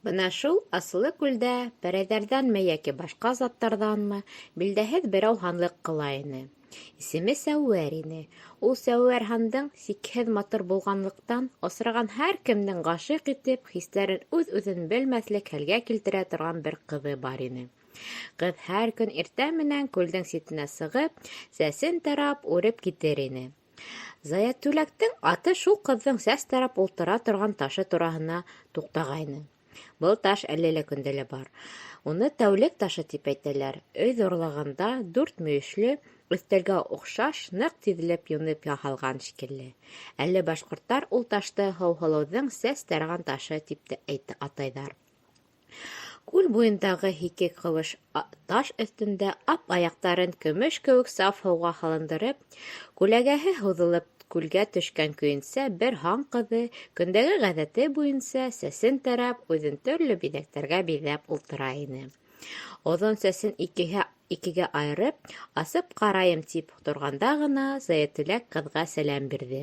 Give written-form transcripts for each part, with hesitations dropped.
Бына шул Асылы күлдә, пәрейҙәрҙәнме йәки башҡа заттарҙанмы, билдәһеҙ берәү ханлыҡ ҡыла ине. Исеме Сәүәр ине. Ул Сәүәр хандың, сикһеҙ матур булғанлыҡтан, осраған һәр кемде ғашиҡ итеп, хистәрен үҙ-үҙен белмәҫлек хәлгә килтерә торған бер ҡыҙы бар ине. Ҡыҙ һәр көн иртә менән күлдең ситенә сығып, сәсен тарап, үреп китер ине. Заятүләктең аты шул ҡыҙҙың сәс тарап ултыра торған ташы тураһына туҡтағайны. Был таш әле лә көндә лә бар. Уны тәүлек ташы тип әйтәләр. Өй ҙурлығында, дүрт мөйөшлө, өҫтәлгә оҡшаш, ныҡ теҙелеп юнып яһалған шикелле. Әле башҡорттар ул ташты Һыуһылыуҙың сәс тараған ташы тип тә атайҙар. Күл буйындағы һике ҡыуыш таш өҫтөндә ап аяҡтарын көмөш кеүек саф һыуға һалындырып, күләгәһе һуҙылып күлгә төшкән көйөнсә бер хан ҡыҙы, көндәге ғәҙәте буйынса, сәсен тарап, үҙен төрлө биҙәктәргә биҙәп ултыра ине. Оҙон сәсен икегә айырып, асып ҡарайым тип торғанда ғына Заятүләк ҡыҙға сәләм бирҙе.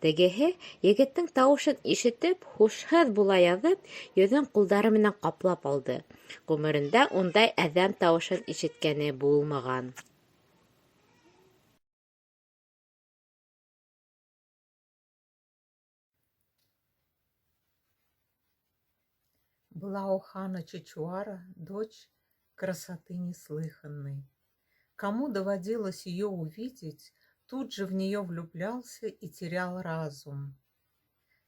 Тегеһе, егеттең тауышын ишетеп, һушһыҙ була яҙып, йөҙөн ҡулдары менән ҡаплап алды. Ғүмерендә ундай әҙәм тауышын ишеткәне булмаған. Была у хана Чичуара дочь красоты неслыханной. Кому доводилось ее увидеть, тут же в нее влюблялся и терял разум.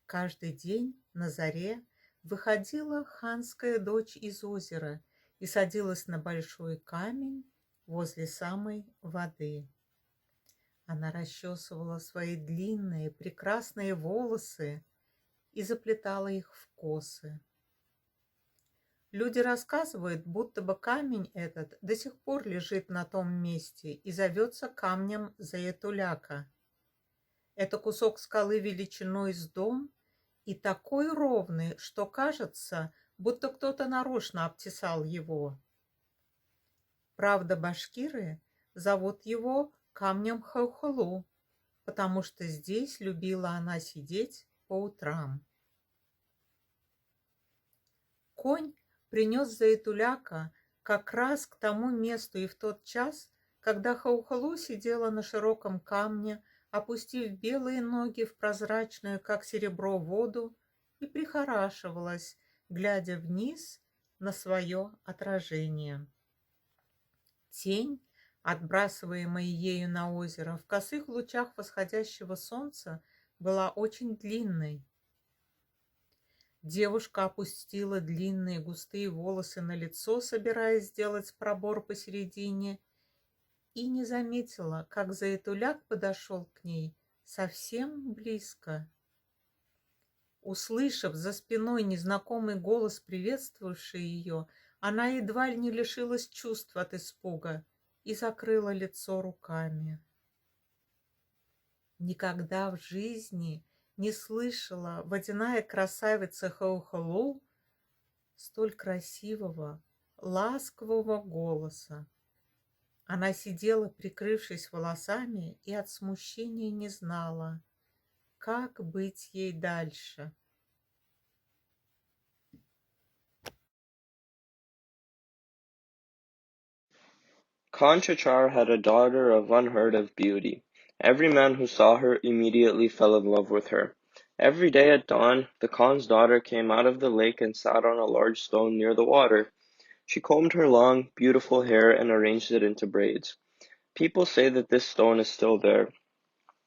Каждый день на заре выходила ханская дочь из озера и садилась на большой камень возле самой воды. Она расчесывала свои длинные прекрасные волосы и заплетала их в косы. Люди рассказывают, будто бы камень этот до сих пор лежит на том месте и зовется камнем Заятуляка. Это кусок скалы величиной с дом и такой ровный, что кажется, будто кто-то нарочно обтесал его. Правда, башкиры зовут его камнем Хаухалу, потому что здесь любила она сидеть по утрам. Конь принес Заятуляка как раз к тому месту и в тот час, когда Хаухалу сидела на широком камне, опустив белые ноги в прозрачную, как серебро, воду и прихорашивалась, глядя вниз на свое отражение. Тень, отбрасываемая ею на озеро, в косых лучах восходящего солнца была очень длинной. Девушка опустила длинные густые волосы на лицо, собираясь сделать пробор посередине, и не заметила, как Заятуляк подошел к ней совсем близко. Услышав за спиной незнакомый голос, приветствовавший ее, она едва ли не лишилась чувств от испуга и закрыла лицо руками. Никогда в жизни не слышала водяная красавица Хаухалу столь красивого, ласкового голоса. Она сидела, прикрывшись волосами, и от смущения не знала, как быть ей дальше. Khan Chachar had a daughter of unheard of beauty. Every man who saw her immediately fell in love with her. Every day at dawn, the Khan's daughter came out of the lake and sat on a large stone near the water. She combed her long, beautiful hair and arranged it into braids. People say that this stone is still there.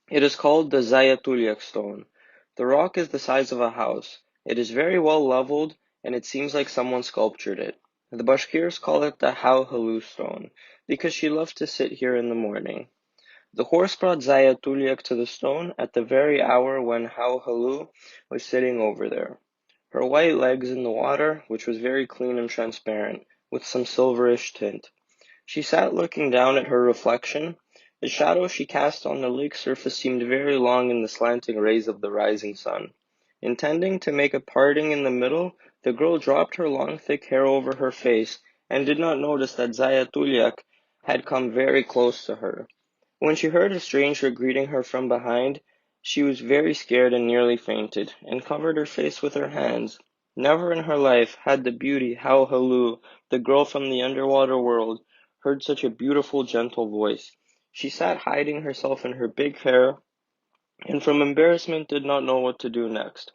It is called the Zayatulyak stone. The rock is the size of a house. It is very well leveled, and it seems like someone sculptured it. The Bashkirs call it the Hau-Halu stone, because she loved to sit here in the morning. The horse brought Zayatulyak to the stone at the very hour when Hau-Halu was sitting over there, her white legs in the water, which was very clean and transparent, with some silverish tint. She sat looking down at her reflection. The shadow she cast on the lake surface seemed very long in the slanting rays of the rising sun. Intending to make a parting in the middle, the girl dropped her long thick hair over her face and did not notice that Zayatulyak had come very close to her. When she heard a stranger greeting her from behind, she was very scared and nearly fainted, and covered her face with her hands. Never in her life had the beauty Hau Helu, the girl from the underwater world, heard such a beautiful, gentle voice. She sat hiding herself in her big hair, and from embarrassment did not know what to do next.